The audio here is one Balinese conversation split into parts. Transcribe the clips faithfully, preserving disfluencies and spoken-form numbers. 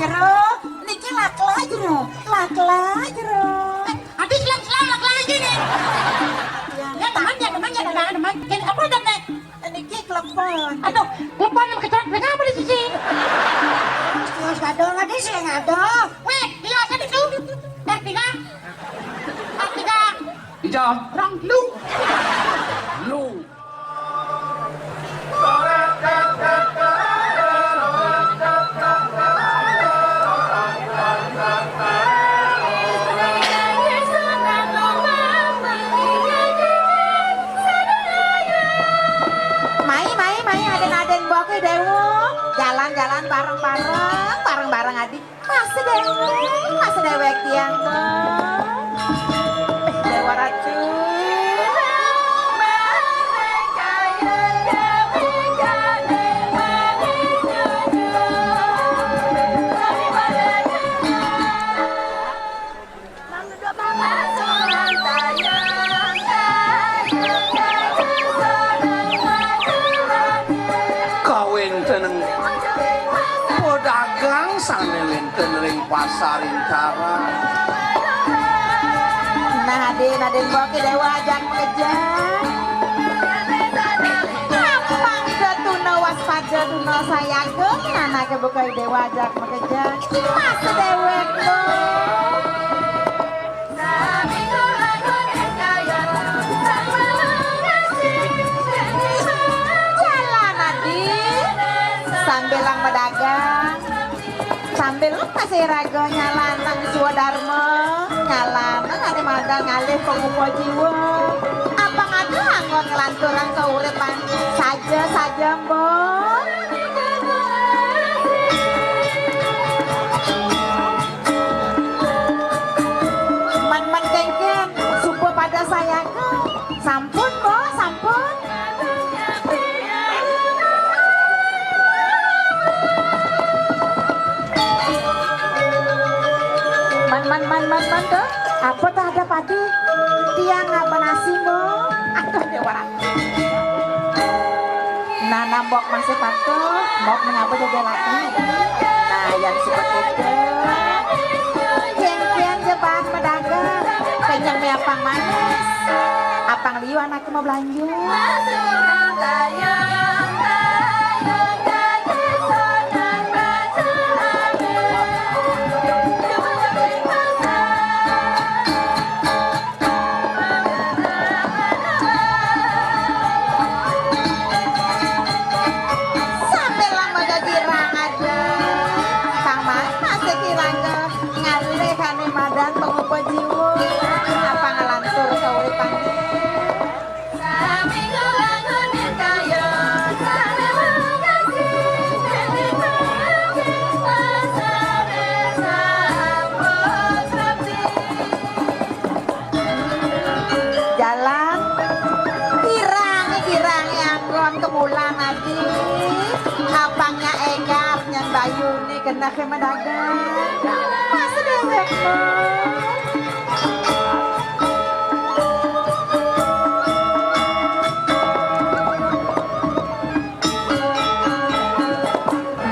Jero, niki lakla jero, lakla jero. Eh, adi selam-selam lakla iki nih. Ya, ya, teman, ya, teman, ya, teman, teman. Kene apa, teman? Niki klepon. Aduh, klepon yang kecot, apa di sisi? Terus, terus, aduh, nggak di sini, aduh. Weh, iya, saya itu. Eh, tiga. Eh, tiga. Ija. Orang lu. Lu. Mai, mai, mai, aden-aden boke dewo. Jalan-jalan bareng-bareng, bareng-bareng adi. Masa dewek, masa dewek tiang, Bang. Eh, Dewa Ratu. Kawéntenan pedagang sané wénten ring pasar Intara. Nah, adin, adin, boke Dewa ajak makejang. Apang da tuna waspada, tuna sayaga, nanaké boke Dewa ajak makejang. Mas dewek, Bang. Jalan adi, sambilang madagang, sambil masih raga nyalanang swadarma, nyalanang adi madan ngalih pangupa jiwa. Apang ada anggon nglanturang kauripan saja-saja, Mbok. Man-man kéngkén, suba pada sayaga. Sampun, Mbok, sampun. Man, man, man, man, man, to. Apa tah ada padi? Tiang ngaba nasi, Mbok. Aduh, Déwa Ratu. Nah, nah, Mbok masih patuh, Mbok mengapa jaga laki? Nah, yang seperti itu. Kian-kian jeban pedagang, kenyang me apang manis. Apang liu anaknya mau belanja. Sambil lama gagirang ada. Pang Mas masih kirang ke ngalih ane madan pengupa jiwa. Apa ngelantur kauripan? Jalan, kirang-kirang anggon kemulan adi, apangnya enggar nyang bayune genah madagang. Mas dewek, Mas.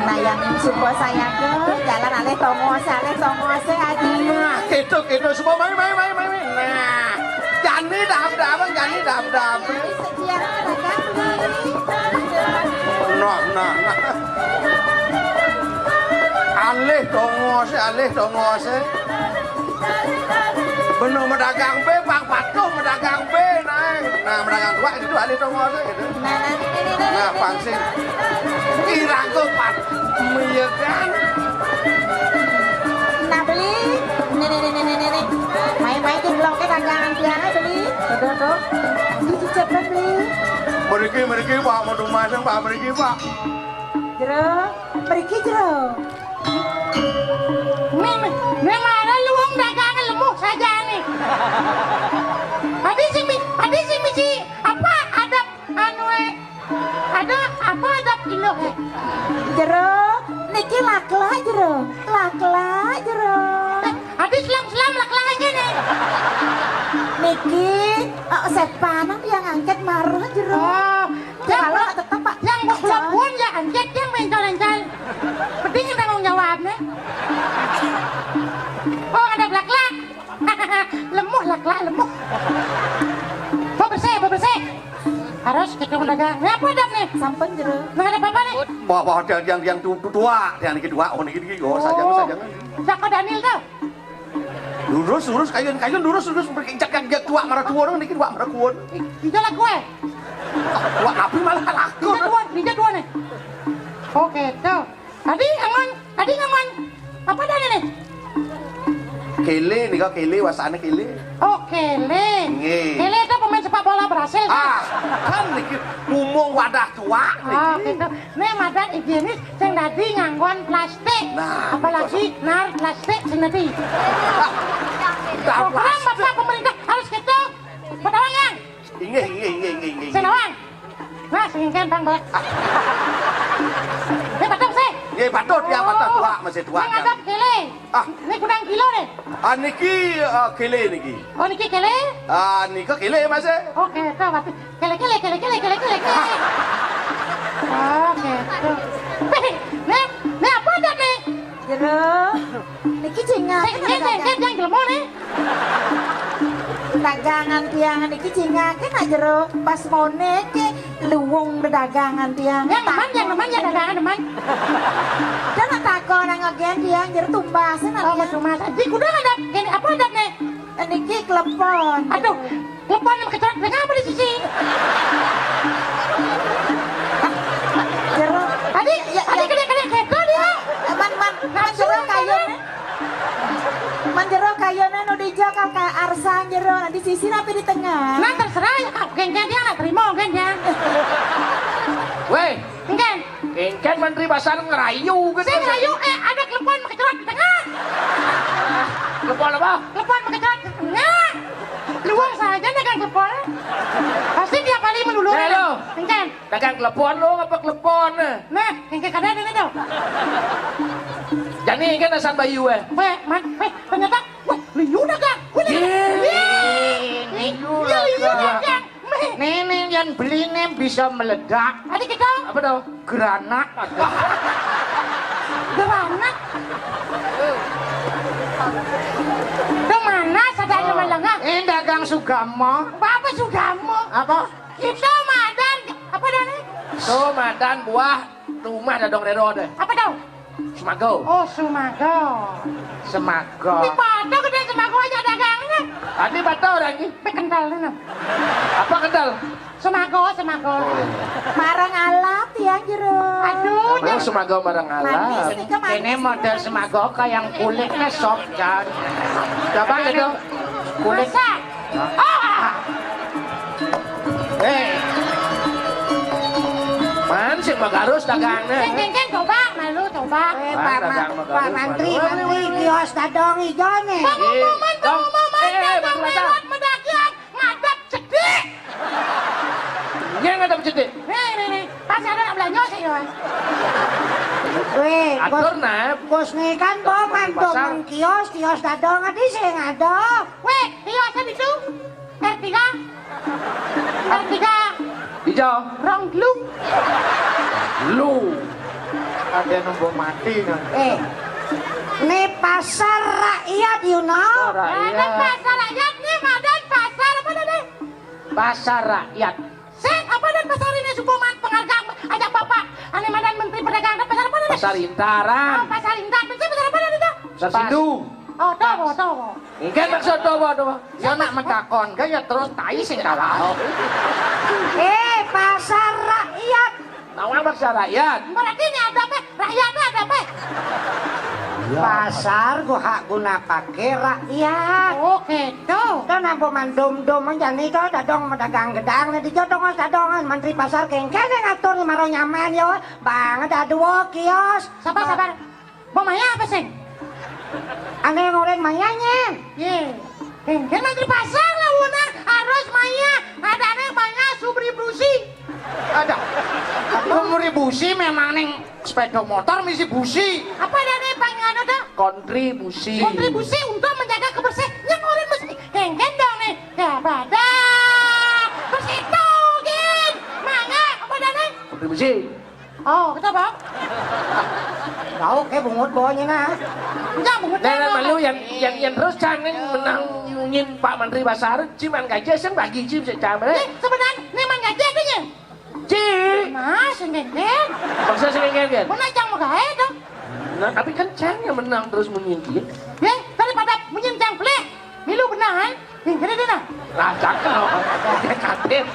Nah, yang suba sayaga, jalan alih tongose, alih tongose, adi. Nah, gitu, gitu. Suba mai, mai, mai, mai, mai. Nah, jani dap-dap, jani dap-dap. Sekian pedagang, beli. Nah, nah, nah. Alih tongose, alih tongose. Beno madagang bé, pang patuh madagang bé, nah. Nah, madagang tuak gitu, alih tongose gitu. Nah, nah, ini, ini, ini, nah, ini. Pang sing. Kirang tuh pat. Iya kan? Nah, beli. Ini, ini, ini, ini, ini. Main-main di bloknya dagangan tiara, beli. Tuh, tuh, tuh. Ini cicip, beli. Mriki, mriki, Pak, mau tumaseng, Pak, mriki, Pak. Jero, mriki, Jero. Nih, nih, nih, mana lu wong dagangan lemu saja nih. Tadi si Mi-, tadi si Miji, apa ada anu, eh, ada apa ada pilo, eh? Jero, niki lakla, Jero. Lakla, Jero. Eh, tadi selam-selam lakla aja nih. Niki, eh, sepan yang angkat marah, Jero. Oh, kalau tetap, Pak. Yang gua pun ya angkat, yang mencol-mencol. Penting tanggung jawabnya. Lah, lemuk. Bebersih, bebersih. Harus kita mendagang. Ini apa adab nih? Sampun, Jero. Nah, ada apa nih? Wah, wah, tiang, tiang, tiang tu, tu, tuak. Tiang niki tuak, oh, niki, niki, oh, saja, oh, saja. Jago Daniel tuh. Lurus, lurus, kayun, kayun, lurus, lurus. Berkicak, jak, jak, tuak, marah tuak, niki tuak, marah tuak. Ih, tidak lah gue. Tuak, apa malah laku? Tidak tuan, tidak tuan nih. Oke, tuh. Adi, angon, adi, angon. Apa adab nih? Kele nih, kok kele, wasane kele. Oh, kele. Nggih. Kele itu pemain sepak bola Brasil, kan? Ah, kan niki mumung wadah tuak niki. Oh, gitu. Nih, madan higienis sing dadi nganggon plastik. Nah, apalagi nar plastik sing dadi. Nar plastik. Program Bapak pemerintah harus gitu. Betul, Yang? Inggih, inggih, inggih, inggih, inggih. Sing nawang. Nah, sing kan, Bang, Bos. Ini patut sih. Nggih, patut, ya, patut. Oh. Tuak, masih tuak, ini ya. Ngadep kele. Ah. Ini kurang kilo nih. Ah, niki, ah, kele niki. Oh, niki kele? Ah, nika kele, Mas, eh. Oke, tuh, berarti kele, kele, kele, kele, kele, kele, kele. Oke, tuh. Nih, nih apa adab nih? Jero, niki jingah. Sing, sing, sing, sing, jangan gelem nih. Dagangan tiang niki jingah, kan, Jero. Pas mone ke luwung dagangan tiang. Yang nemen, yang nemen, yang dagangan nemen. Dan tak takon nang agen tiang, Jero, tumbas, nah, oh, tiang. Mas, Mas. Di kuda ada gini, apa adab nih? Niki klepon. Aduh, klepon yang kecot, kenapa di sisi? Jero. Tadi, ya, tadi ya. Kena, kena, kena, dia. Man, man, man, Jero kayune. Man, Jero kayune nu dijo ka, ka arsan, Jero. Nanti sisi napi di tengah. Nah, terserah ya, Kak. Gen, gen dia, nggak terima, gen dia. Weh. Gen. Gen, menteri pasar ngerayu gitu. Saya ngerayu, eh, ada klepon mengecot di tengah. Klepon apa? Klepon mengecot di tengah. Luang saja dagang klepon. Pasti tiap hari melulu. Eh, lo. Gen. Dagang klepon lo apa klepon? Nah, yang kayak kadang ini tuh. Jadi kan asan bayu, eh. Weh, man, weh, ternyata, weh, liu dagang. Weh, liu. Yeay, liu dagang. Nih, nih, yang beli nih bisa meledak. Tadi kita. Apa tuh? Granat. Granat. Itu mana sadanya melengah? Ini dagang Sugamo. Apa Sugamo? Apa? Itu madan, apa dah nih? Itu madan buah rumah dadong rero deh. Apa tuh? Semago. Oh, Sumago. Semago. Di Patok gede Semago aja dagangnya. Tadi Patok orang ini. Tapi kental nih. Apa kental? Semago, Semago. Marang alap ya, Jero. Aduh, oh, Semago marang alap. Manis nih, manis. Ini model Semago kayak yang kulitnya sop, kan. Coba gitu. Kulit. Masa? Ah! Eh. Man sing magarus dagangnya. Keng, keng, keng, coba, malu, coba. Eh, ah, Pak, dagang Ma-, magarus, Pak Mantri, malu. Mantri, kios dadong ijo nih. Bang, eh, ngomong, Bang, ngomong, eh, eh, dagang Bang, lewat, medagang, ngadep cedik. Iya, ngadep cedik. Nih, nih, nih. Pas ada belanja sih, ya. Weh, atur, bos, nah. Bos nih kan, bos, mantu pasar. Mang kios, kios dadong, adi sih ngadep. Weh, kiosnya di situ. R tiga. R tiga. Hijau. Rong lu. Lu. Ada nunggu mati kan. Eh. Ini pasar rakyat, you know. Pasar rakyat. Ada pasar rakyat nih, madan pasar apa nih? Pasar rakyat. Sing, apa dan pasar ini suku man penghargaan ajak bapak. Ane madan menteri perdagangan, pasar apa nih? Pasar Intaran. Oh, pasar Intaran. Pasar, pasar apa nih itu? Pasar Sindu. Oh, tahu, tahu. Enggak maksud tahu, tahu. Ya nak mentakon, kan ya terus tai sing kalah. Eh, pasar rakyat. Nawang pasar rakyat. Berarti ini ada apa? Rakyatnya ada apa? Ya. Pasar gua hak guna pakai rakyat. Oh, gitu. Kan apa mandom-dom aja nih, kau dadong medagang gedang nih, di jodong dadongan menteri pasar kengkeng yang ngatur nih, maro nyaman ya. Banget ada dua kios. Sabar, sabar. Mau maya apa sih? Ane ngoren mayanya. Ye. Kengkeng menteri pasar lah, wuna harus maya. Ada ane maya subri brusi. Ada. Subri busi memang ning sepeda motor misi busi. Apa ada nih, Bang, anu dah? Kontribusi. Kontribusi untuk menjaga kebersihan. Yang orang mesti kengkeng dong nih. Ya, pada. Bersih tuh, Gin. Mangga, apa ada nih? Kontribusi. Oh, kita, Bang. Tahu kayak bungut bawahnya, nah. Jangan bungut. Nah, nah, malu yang, yang, yang terus jangan menang nyin Pak Menteri Pasar, ciman gaji sing bagi cim sik camer. Eh, sebenarnya neman gaji adanya. Ci. Nah, sing genggen. Maksudnya sing genggen? Mana cang mau gae dong? Nah, tapi kan cang yang menang terus munyin dia. Ya, daripada munyin cang pelik. Milu benahan. Nih, gini deh nah. Lah, cakep. Dia kaget.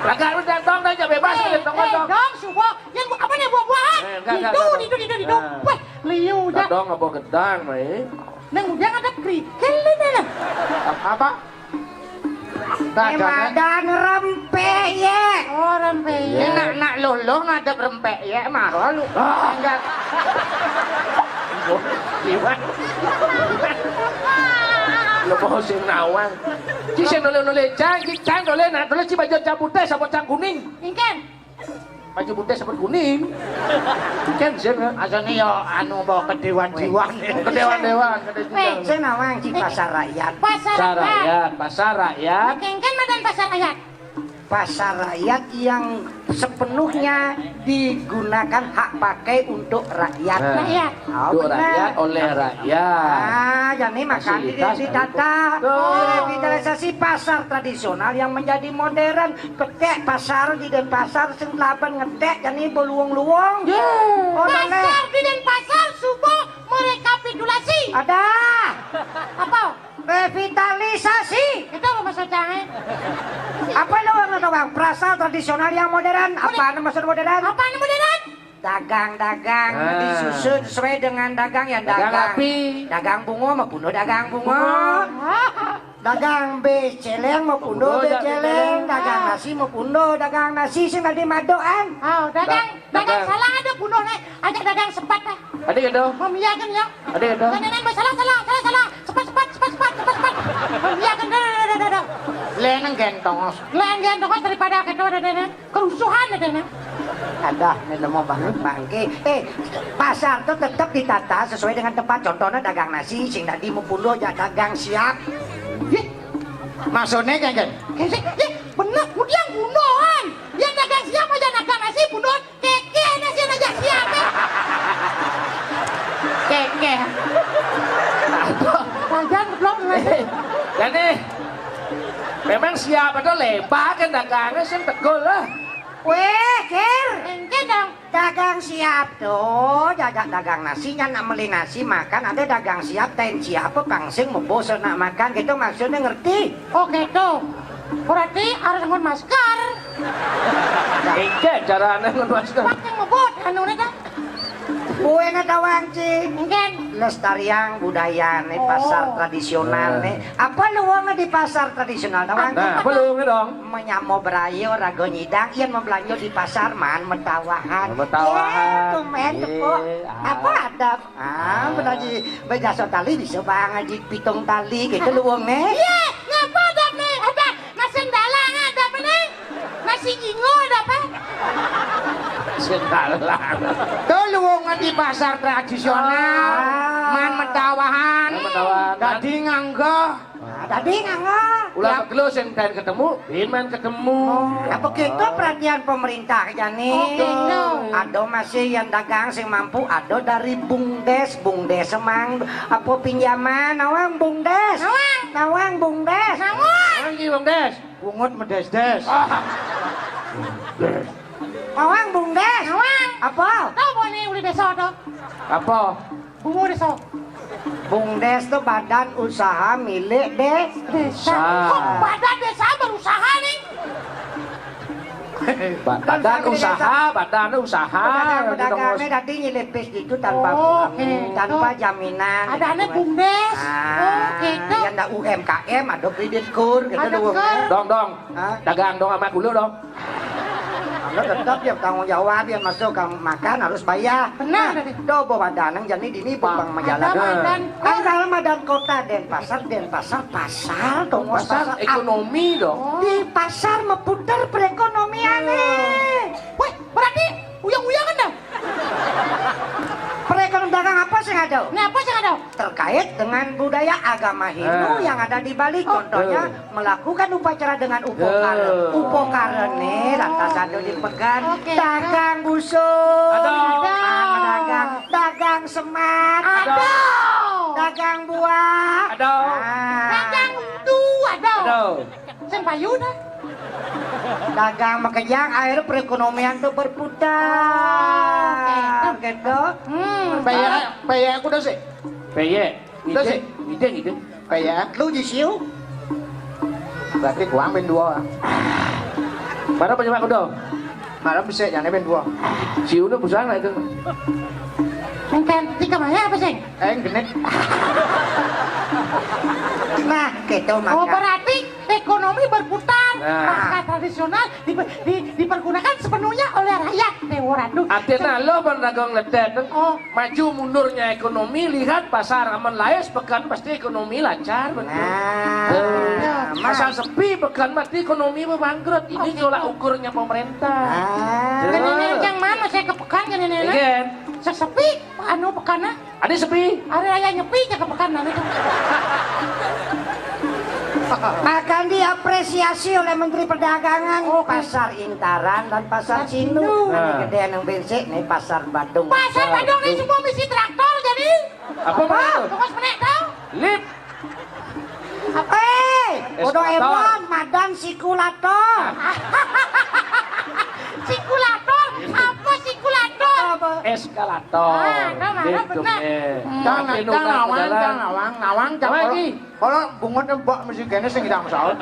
Lah, gak udah dong, dah, bebas eh, aja, dong, eh, dong. Dong, subo. Yang bu-, apa nih buah-buahan? Eh, enggak, enggak, itu, enggak, itu, itu, itu. Nah. Weh, liu dah. Dong, apa gedang, mai? Neng udah ada kerikil nih, nah. Apa? Nah, eh, jangan. Madan rempeyek. Oh, rempeyek. Iya. Nak, nak loh, loh ngadep rempeyek, marah lu. Ah. Enggak. Liwat. Lu mau sing nawang. Ci sing noleh-noleh, cang, ci cang noleh, nah, noleh ci baju campur teh, sama cang kuning. Ingken. Baju putih sama kuning. Kan sih, ya. Asane ya anu bawa kedewan-dewan. Kedewan-dewan, kedewan. Sing nawang di pasar rakyat. Pasar rakyat, pasar rakyat. Kengken madan pasar rakyat. Pasar rakyat yang sepenuhnya digunakan hak pakai untuk rakyat. Nah, rakyat. Oh, untuk benar. Rakyat, oleh rakyat. Ah, jadi makan di, fasilitas ditata. Betul. Revitalisasi pasar tradisional yang menjadi modern. Petek pasar di Denpasar sing laban ngetek jani beluwung-luwung. Ye. Oh, pasar di Denpasar suba merekapitulasi. Ada. Apa? Revitalisasi. Itu apa maksudnya? Apa lo nggak tahu, Bang? Pasar tradisional yang modern. Apa maksud modern? Apa modern? Dagang-dagang. Ah. Disusun sesuai dengan dagang yang dagang. Dagang api. Dagang bungo, mau bunuh dagang bungo. Bungo. Dagang beceleng, mau bunuh beceleng. Dagang nasi, mau bunuh dagang nasi, sing tadi madoan. Oh, dagang, dagang salah ada bunuh nih. Ajak dagang sepat dah. Ada gitu. Memiakan ya. Ada gitu. Nenek, nenek, salah, salah, salah, salah. Sepat, sepat, sepat, sepat, sepat, sepat. Memiakan dah, dah, dah, dah, dah. Leneng gentongos. Leneng gentongos daripada kita ada, ada, ada. Kerusuhan ada, nah. Ada, ini mau banget bangke. Eh, pasar tuh tetap ditata sesuai dengan tempat. Contohnya dagang nasi, sing tadi mau bunuh aja dagang siap. Ih, maksudnya kan, kan? Eh, sih, ih, bener, kemudian bunuhan. Yang dagang siap aja dagang nasi, bunuhan. Keke, nasi aja siap, eh. Keke. Wajan belum, eh. Jadi, memang siap ada lebar kan dagangnya, sing tegol lah. Weh, Kir. Ente dong. Dagang siap tuh, jajak dagang nasinya nak meli nasi makan, ada dagang siap, tain siapa pangsing mebos nak makan, gitu maksudnya ngerti? Oh, gitu. Berarti harus ngun masker. Ente caranya ngun masker. Pakai mebos, anu nih dah. Kue ngetawang, Ci. Mungkin. Lestariang budaya nih, oh. Pasar tradisional nih. Apa luangnya di pasar tradisional, tawang? Nah, apa luangnya dong? Menyamo berayo, rago nyidang, iyan mau belanja di pasar, man metawahan. Metawahan. Iya, tumen, iya, tepuk. Ah. Apa ada? Ah, benar di bejaso tali bisa bang di pitung tali gitu luangnya. Iya, ngapa ada nih? Ada nasi dalang ada apa nih? Nasi jingo ada apa? Sing dalang. Tuh luangnya di pasar tradisional. Ah. Man metawahan. Man metawahan. Dadi nganggo. Nah, dadi nganggo. Ulah ya. Kegelo sing enten ketemu, bin man ketemu. Oh, apa gitu perhatian pemerintah jani? Oh, gitu. Ada masih yang dagang sing mampu, ada dari bumdes, bumdes emang apa pinjaman, nawang bumdes. Nawang. Nawang bumdes. Nawang. Nawang ki bumdes. Bungut medesdes. Ah. Nawang bumdes. Nawang. Apa? Tahu apa nih uli desa tuh? Apa? Bungo desa. Bumdes tuh badan usaha milik de-, desa. Kok badan desa berusaha nih? Ba-, badan usaha, badan usaha. Pedagang-pedagangnya tadi nyelipis gitu tanpa, oh, gitu, tanpa jaminan. Ada gitu, aneh kan. Bumdes. Ah, oh, gitu. Ya ndak U M K M, ada kredit kur, gitu. Ada dong, kur. Dong, dong. Hah? Dagang dong sama dulu dong. Anda tetap ya tanggung jawab, ya masuk ke makan harus bayar. Benar. Nah, tadi. Do bawa danang jadi dini bang majalah. Ada madan kota. Angkal madan kota, Denpasar, Denpasar, pasar, dong, pasar, pasar ekonomi dong. Oh. Di pasar meputar perekonomian nih. Wih, berarti uyang-uyangan dong. Perekonomian dagang apa sih ada? Nah, apa sih ada? Terkait dengan budaya agama Hindu, nah, yang ada di Bali. Oh. Contohnya, betul, melakukan upacara dengan upokara. Betul. Upokara nih, lantas ada di pegan. Oke. Dagang busuk. Aduh. Dagang, dagang semat. Aduh. Dagang buah. Aduh. Ah. Dagang buah, aduh. Aduh. Sing payu dah. Dagang makejang, akhirnya perekonomian tuh berputar. Oh, gitu. Gitu. Hmm. Peyek, peyek aku udah sih. Peyek. Udah sih. Ngideng, ngideng. Peyek lu di siu. Berarti kuang ben dua. Mana penyebab udah? Malam bisa jane ben dua. Siu udah busana itu. Enten tiga maya apa sih? Eh, genit. Nah, gitu. Oh, maka berarti ekonomi berputar, nah, pasar tradisional di, di, dipergunakan sepenuhnya oleh rakyat. Nih, waduh. Artinya lo, Bang Dagang Ledet, oh, maju mundurnya ekonomi, lihat pasar aman laes, pekan pasti ekonomi lancar, betul. Nah, eh, nah, asal sepi, pekan pasti ekonomi bangkrut. Ini, oh, gitu, tolak ukurnya pemerintah. Ah. Tuh. Nenek yang mana saya ke pekan, ya, nenek? Iya. Sesepi, anu, pekannya. Ada sepi. Hari raya Nyepi, ya, ke pekan, nanti tuh. Akan diapresiasi oleh Menteri Perdagangan, oke, Pasar Intaran dan Pasar, Pasar Cinduk. Cinduk. Nah, nah, gede nang bencik nih, Pasar Badung. Pasar Badung nih semua misi traktor, jadi. Apa, apa? Mana tuh? Tunggu semenit, tau? Lip. Apa? Eh, udah eskalator. Ebon, madan sikulator. Sikulator? Apa sikulator? Apa? Eskalator. Ah, nah, nah, gitu, benar. Eh. Hmm. Jangan, tapi jangan, nawang, jangan, nawang, nawang, jangan. Kalau, kalau bungut mbok mesti kene sing tidak masalah.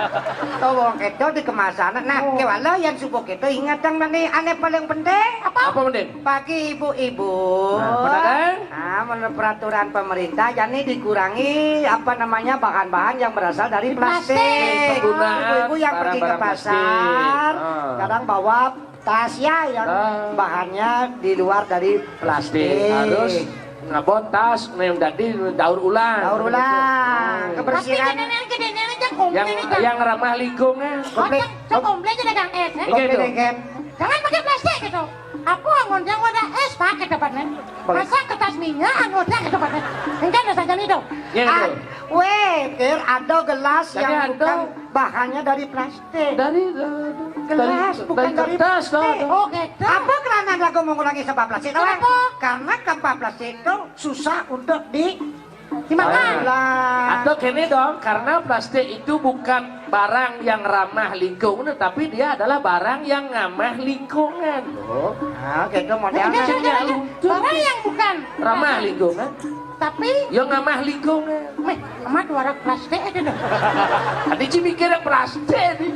Tuh, wong itu di kemasan. Nah, oh, kewala yang subuh itu ingat yang mana ane paling penting? Apa? Apa penting? Bagi ibu-ibu. Nah, pedagang? Nah, menurut peraturan pemerintah, jadi dikurangi, apa namanya, bahan-bahan yang berasal dari plastik. Plastik. Penggunaan, ibu-ibu yang pergi ke barang-barang plastik. Pasar, ah, kadang bawa tas ya yang, ah, bahannya di luar dari plastik. Plastik. Harus ngabon tas, nih, jadi daur ulang. Daur ulang. Hmm. Kebersihan. Tapi nenek, nenek, nenek, jangan komplain, yang, jangan, yang ramah lingkungan. Oh, komplain. Jangan, jangan komplain, jangan, eh, eh. Iya, komplain, itu. Jangan pakai plastik gitu. Aku angon yang wadah es pakai dapatnya. Bagus. Masa kertas minyak angon yang dapatnya. Enggak ada saja nih dong. Iya, ah, betul. Weh, Kir, ada gelas yang bukan bahannya dari plastik. Dari, eh, gelas dari, bukan dari kertas, plastik. Loh. Oh, gitu. Apa kerana lagu mengurangi sampah plastik? Kenapa? Karena sampah plastik itu susah untuk di Dimakan. Nah, atau gini dong, karena plastik itu bukan barang yang ramah lingkungan, tapi dia adalah barang yang ngamah lingkungan. Oh. Nah, gitu model. Nah, jadi, jadi, jadi, luntur. Barang yang bukan ramah lingkungan. Tapi yang ngamah lingkungan. Meh, amat warna plastik aja dong. Tadi Ci mikir yang plastik nih.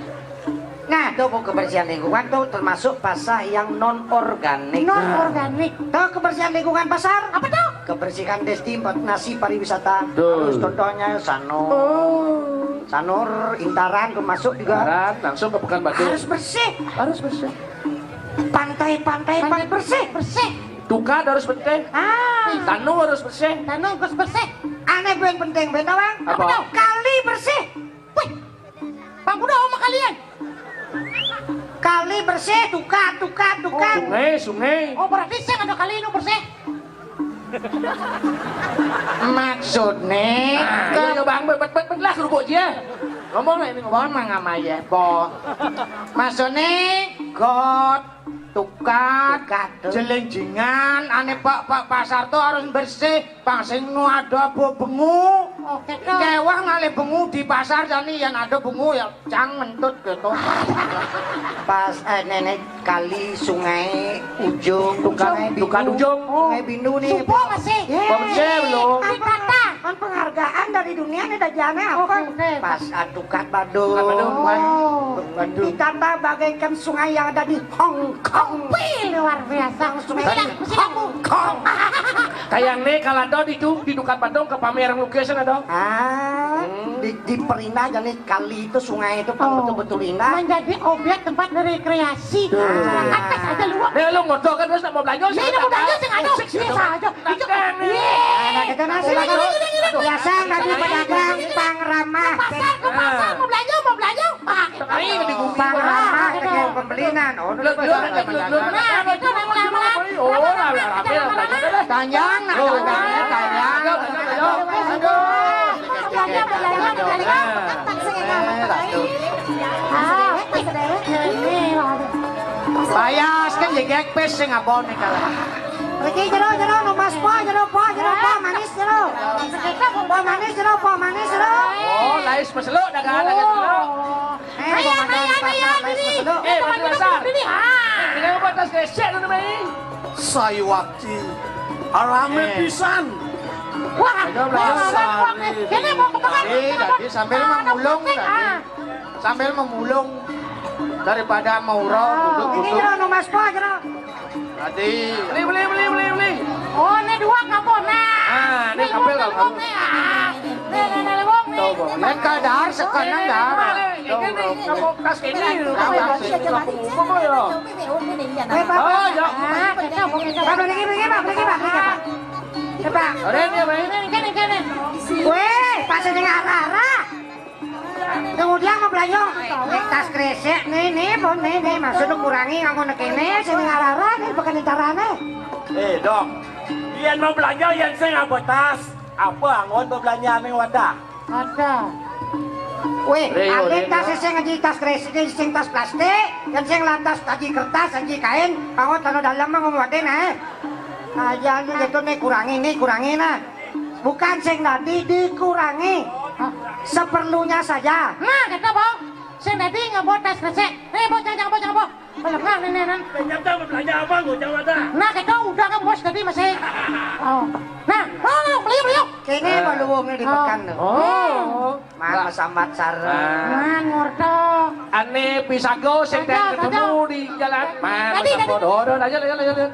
Nah, tuh, Bu, kebersihan lingkungan tuh termasuk pasar yang non organik. Non organik. Nah. Tuh, kebersihan lingkungan pasar. Apa tuh? Kebersihan destinasi pariwisata. Betul. Harus contohnya Sanur. Oh. Sanur, Intaran termasuk juga. Intaran, langsung ke Pekanbaru. Harus bersih. Harus bersih. Pantai-pantai pan bersih. Bersih. Tukad harus bersih. Ah. Tanu harus bersih. Tanu harus bersih. Aneh, ben penting, ben, Bang. Apa? Apa tuh? Kali bersih. Wih, Bang, udah sama kalian. Kali bersih, tukad, tukad, tukad. Oh, sungai, sungai. Oh, berarti saya ada kali ini bersih. Maksudnya, nah, ke- iya, iya, Bang, bet, bet, bet, bet lah, kerupuk dia. Ngomong lah ini, ngomong. Ngomong mah ngama ya, Bo. Maksudnya, got, tukad, tukad, tuh. Jelenjingan, ane pak, pak pasar tuh harus bersih. Bang, sing nu ada apa bengu? Oke, Kak. Kewah ngalih bengu di pasar, jani yang ada bengu ya cang mentut gitu. Pas, eh, nenek kali sungai ujung, tukang, sungai Bindu. Tukang ujung. Sungai Bindu nih. Supo masih. Ye. Bang, saya belum. Apa? Ditata. Kan penghargaan dari dunia nih, dah jane apa? Oke, oke. Pas, ah, tukad Badung. Tukad Badung, kan? Oh. Badung. Ditata bagaikan sungai yang ada di Hong Kong. Wih, luar biasa. Sungai Hong Kong. Kayaknya kalau ada di itu, di tukad Badung ke pameran lukisan ada. Ah, hmm. Di, diperindah jadi kali itu, sungai itu, oh, betul-betul indah. Menjadi objek tempat rekreasi. Betul. Masyarakat pas aja luar. Nih, lu ngodok kan, terus mau belanja, ya, ini mau belanja, sing ada. Sik, sik, biasa aja. Nah, kita, nah, silakan. Biasa, nggak ada pedagang, pang ramah. Ke pasar, ke pasar, mau belanja, mau belanja. Pang ramah, ke pembelinan. Oh, lu, lu, lu, lu, lu, nah, itu yang lama-lama. Oh, lama-lama. Tanyang, nah, tanyang, tanyang. Aduh. Ah, pas dewek. Bayas kan ya, gek pes sing abon nih kalau. Mriki jero, jero, numbas po, jero, po, jero, po, manis, jero. Po manis, jero, po manis, jero. Oh, lais peseluk dagangan dagang seluk. Eh, ayo, komandan ayo, pasar, ayo, lais peseluk. Eh, Mati Lasar. Ini, ha. Dengan apa tas kresek tu, Mai? Sayuwakti. Rame pisan. Wah, wah, wah, wah, ini mau ke tempat. Tadi, tadi sambil memulung tadi. Sambil memulung daripada maura duduk-duduk. Ini jero numbas po, jero. Tadi. Beli, beli, beli, beli, beli. Oh, ini dua kapok, nah. Ah, ini kapok, kapok. Nih, nih, nih, nih, nih. Tuh, Bu. Yang kadar sekarang dah. Tuh, Bu. Kapok tas ini. Kapok tas ini. Kapok, kapok, ya. Oh, ya. Pak, beli, beli, Pak, beli, Pak, beli, Pak. Coba. Ada ini, Pak. Ini, ini, ini. Weh, pas ini arah-arah. Kemudian mau belanja, nih tas kresek, nih, nih, pon, nih, nih, maksudnya kurangi nganggo nekene, sing arah-arah, nih, bukan carane. Eh, Dok, yen mau belanja, yen sing nganggo tas, apa anggon mau belanja ning wadah? Ada. Weh, Rio, ambil Rio. Tas sing ngaji tas kresek, sing tas plastik, dan sing lantas ngaji kertas, ngaji kain, anggon tanah dalam mah ngomong wadah, nah, eh. Aja lu gitu, nih, kurangi, nih, kurangi, nah. Bukan sing tadi dikurangi. Hah? Seperlunya saja. Nah, gitu, Bang. Sing tadi nganggo tas kresek. Nih, bocah, jangan, bocah, bocah. Balik, nah, nih, nih, nih. Pinjam dah, belanja apa, gua jawab dah. Nah, gitu, udah kan, Bos, tadi masih. Oh. Nah, oh, beli, beli, yuk. Kene baluwunge di pekan lho. Oh. Mang sambat sareng. Mang ngorto. Ane pisago sing Aja, ketemu aja. Di jalan. Mang tadi, tadi. Sampun. Oh, aja, aja, aja, aja.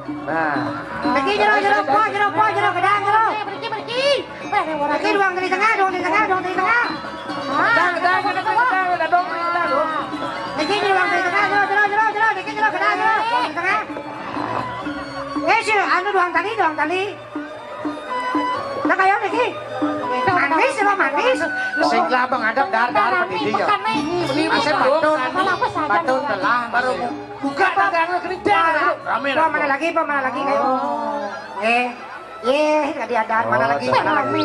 Nah. Pergi jero, jero, po, jero, po, jero, gedang, jero. Eh, pergi, pergi. Eh, orang pergi duang dari tengah, duang dari tengah, duang dari tengah. Ah, gedang, gedang, gedang, gedang, gedang, gedang, gedang, gedang. Pergi duang dari tengah, jero, jero, jero, jero, pergi jero, gedang, jero, duang dari tengah. Eh, si anu duang tali, duang tali. Lah kaya niki. Manis apa manis? Sing lah menghadap dar-dar pendidik ya. Ini masih patun, patun telah baru buka dagang kerja. Rame. Mana lagi, Pak? Mana lagi? Ayo. Eh, eh, tadi ada mana lagi? Mana lagi?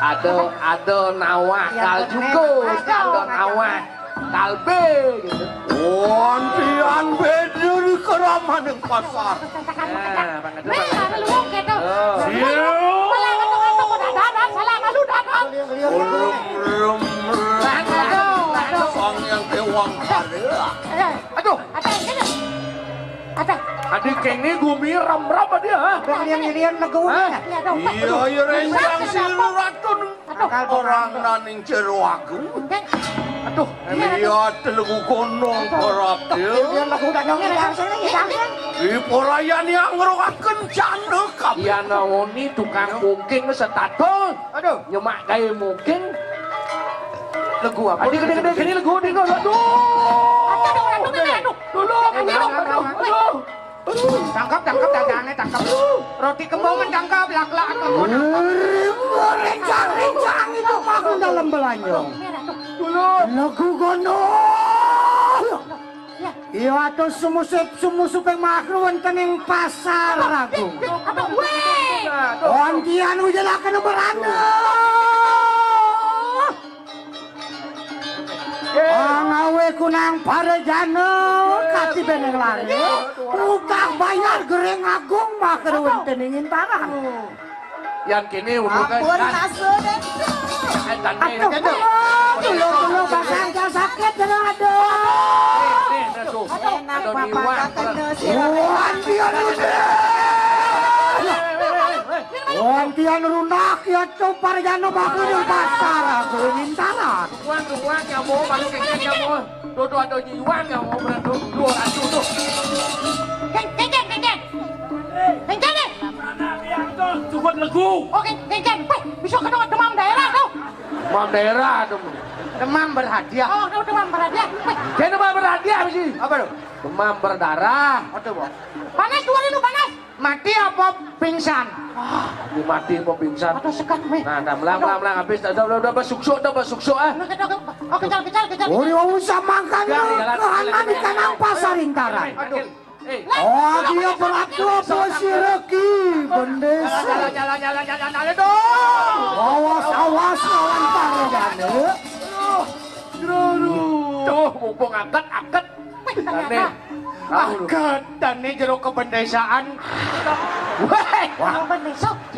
Ada, ada nawah kal juga, ada nawah. Kalbe gitu. Wantian beda di keramaning pasar. Nah, Bang Adu, Bang Adu. Weh, ada lu wong gitu. Oh. Salah, salah, salah, salah, salah, salah, salah, salah. Belum, belum, belum. Bang Adu, Bang Adu. Sang Hyang Dewang Kala. Eh, aduh. Ada yang kena. Ada. Adik kene gumi ram-ram dia, ha? Bang Lian-Lian nego. Hah? Iya, dong. Iya, iya, Rendang si Ratun. Aduh. Orang naning jero aku. Aduh. Lihat legu gunung berat ya. Dia lagu udah nyong, nyong, nyong, nyong. Di porayani yang ngerokaken jana kabeh. Iya, nawoni tukang mungking setatul. Aduh. Nyemak gawe mungking. Lagu apa? Adik gede-gede gini lagu, adik, aduh. Aduh, aduh, aduh, aduh. Dulu, aduh, aduh, aduh. Tangkap, tangkap, dagange tangkap. Roti kembongan tangkap, lak-lak kembongan. Rencang-rencang itu mah dalam belanja. Dulu. Lagu gondol. Iya, atus sumusip, sumusup yang makruh wonten ing Pasar Agung. Apa? Weh. Kontian ujelaken merana. Pangawe kunang parejana kati beneng lare. Utang bayar gering agung makruh wonten ing Intaran. Yang kini udah kan. Ampun, masuk deh. Eh, tante, aduh, tante. Dulu, dulu, pasang sakit, dulu, aduh. Nih, nih, aduh. Enak, aduh, Bapak, niwak. Kakak, sih. Wah, dia udah. Wong tiang rundak ya, Cuk, parjana bagus di pasar, aku mintaran. Dukungan, dukungan, ya, mau, balik ke, ya, mau. Dodo ada jiwang, ya, mau, beradu, dua ratus, tuh. Keng, keng, keng, keng, keng. Keng, keng, keng. Cukup legu. Oh, keng, keng, keng. Weh, bisa kena demam daerah, tuh. Demam daerah, tuh. Demam berhadiah. Oh, tuh, demam berhadiah. Weh. Dia demam berhadiah, sih. Apa, tuh? Demam berdarah. Aduh, Bang. Panas, dua ribu panas. Mati apa pingsan? Ah, dia mati apa pingsan? Aduh, sekat, weh. Nah, nah, melang, melang, melang, habis. Dah, dah, dah, dah, basuk-suk, dah, basuk-suk, ah. Nah, kita, oh, kejar, kejar, kejar. Uri wong usah makan, jalan, jalan, kahanan jalan, di jalan, kanang jalan, pasar jalan, Intaran. Jalan, jalan. Aduh. Eh. Oh, dia berlaku apa si Reki, Bendesa? Jalan, jalan, jalan, jalan, jalan, aduh. Awas, awas, lawan parjana. Aduh. Aduh. Tuh, mumpung angkat, angkat. Weh, ternyata. Aneh. Ah, gedene jero kebendesaan. Weh, wah,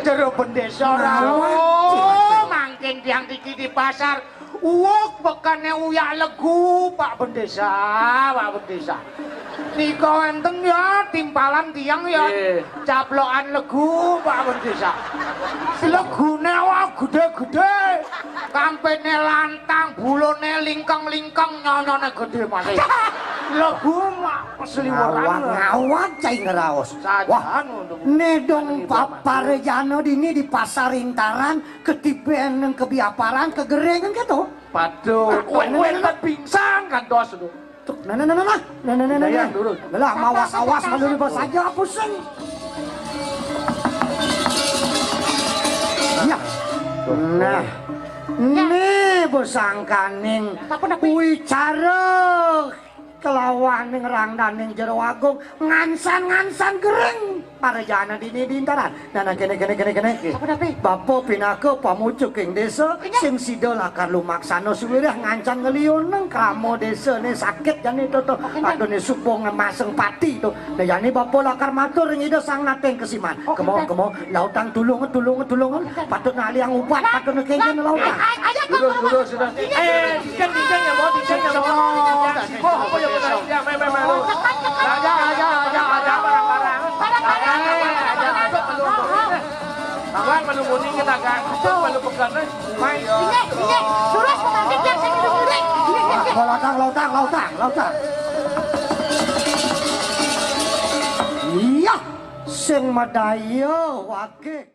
jero bendesa ora. Oh, mangkin tiang iki di pasar. Uwuk bekane uyak legu, Pak Bendesa, Pak Bendesa. Nika wenten ya timpalan tiang ya. Nggih. Caplokan legu, Pak Bendesa. Legune wah gede-gede. Kampene lantang, bulune lingkeng-lingkeng, nyonyone gede masih. Legu mak seliweran. Ngawat, ngawat cai ngeraos. Wah, sajan untuk nedong paparejana dini di pasar Intaran, ketiben nang kebiaparan, kegering kan gitu. Paduh, weh, weh, kan pingsan kan dos tu. Tuh, nah, nah, nah, nah, nah. Nah, nah, nah, nah, nah. Dayang, nurun. Lah, mawas-awas, sabar, sabar, malu sabar. Saja pusing. Ya. Nah. Ya. Ini besangkaning apa, apa? Wicara kelawaning rangdaning Jero Agung ngansan-ngansan gering. Parejana dini di Intaran. Nah, nah, kene, kene, kene, kene. Apa, Dapi? Bapa pinaka pamucuking desa, iya, sing sida lakar lumaksana suwirah ngancan ngliyuneng krama desane sakit jane to, to. Oke, Dapi. Adune suba ngemaseng pati to. Nah, jane bapa lakar matur ring Ida Sang Nating Kesiman. Oke, kemo, Dapi. Kemo, lautang tulung, tulung, tulung. Oke, Dapi. Patut naliang ubat, patut nekengken lautang. Ayo, ayo, ayo, ayo. Sudah, sudah. Eh, cincin, cincin ya, Bo, cincin ya, Bo. Cincin, cincin. Bo, apa ya, Bo? Ya, meh, meh, meh, lu. Aja, aja, aja, aja, barang-barang. Barang-barang. Aja, aja, aja, perlu. Kawan, perlu kuning kita, kan? Perlu pegang, eh. Main. Iya, iya. Terus pemangkit yang saya dulu, iya. Iya, iya, iya. Lautang, lautang, lautang, lautang. Iya, sing madaya, wage.